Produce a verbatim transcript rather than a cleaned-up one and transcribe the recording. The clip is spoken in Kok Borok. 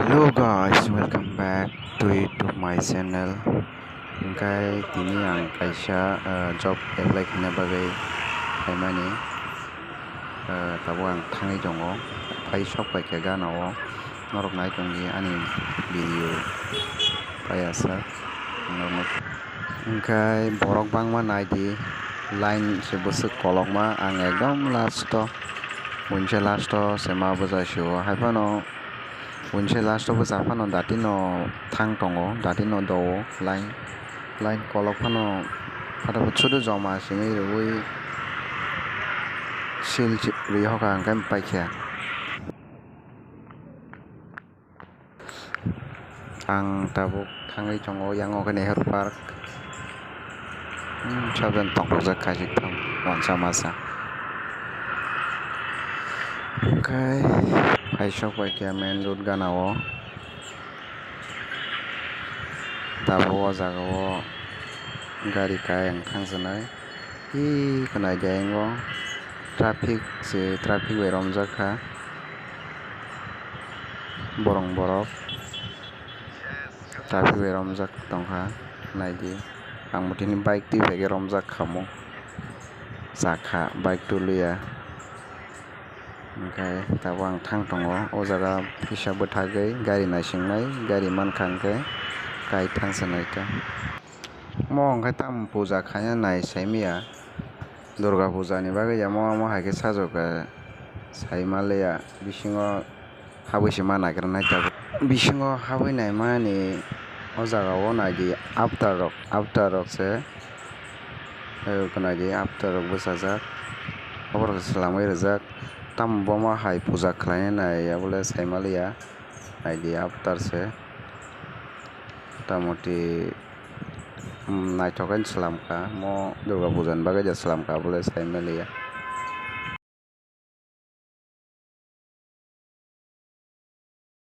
Hello guys, welcome back to YouTube my channel. Hingkai tini ang kaisa, uh, job apply khaina bagwi phaimani, uh, tabuk ang thangwi tongo, phai sok pai khe gana o norok nai tongdi ani video paiya sak. Hingkai borok bangma naidi, line se bwswk kolokma, ang ekdom last o, buini se last o se ma bwjai sio, hai phano buini se last o bwsa phano dati no thang tongo, dati no do o line, line kolok phano phatabwk sudu joma simi rwui sil rwi hoka hingke paikha. Ang tabuk thangwi tongo, yang o khe Nehru Park. Hmm, sabjani tongthokjak kaisik tham wansa masa. Hwnkhe paisok bai khe main road gana o. Tabuk o jaga o gari kai ang thangsanai. Ee, khwnai de, ayang o traffic se, traffic bai romjak kha. Borong borok traffic bai romjak tong kha, nai di. Ang bo tini bike twi bai khe romjak kha omo, chakha bike twi liya. Hwnkhe tabuk ang thang tongo, o jaga kisa bwthagwi gari naisingnai, gari mankha hwnkhe kai thangsa naikha. Omo hwnkhe tamo puja khaina nai saimanya, Durga puja ni bagwi ya, omo, omo hai khe sajokha saimaliya, bisingo habwi se ma naigra nai tabuk. Bisingo habwi naimani o jaga o nai di, after rok, after rok se. Ayuk nai di, after rok bwsajak, oborok se swlamwi rijak. Tamo bo ma hai puja khlaina nai ya bole saimaliya, nai di, after se. Motamoti, um, naithok khe swlam kha, mo Durga puja ni bagwi ja swlam kha bole saimaliya.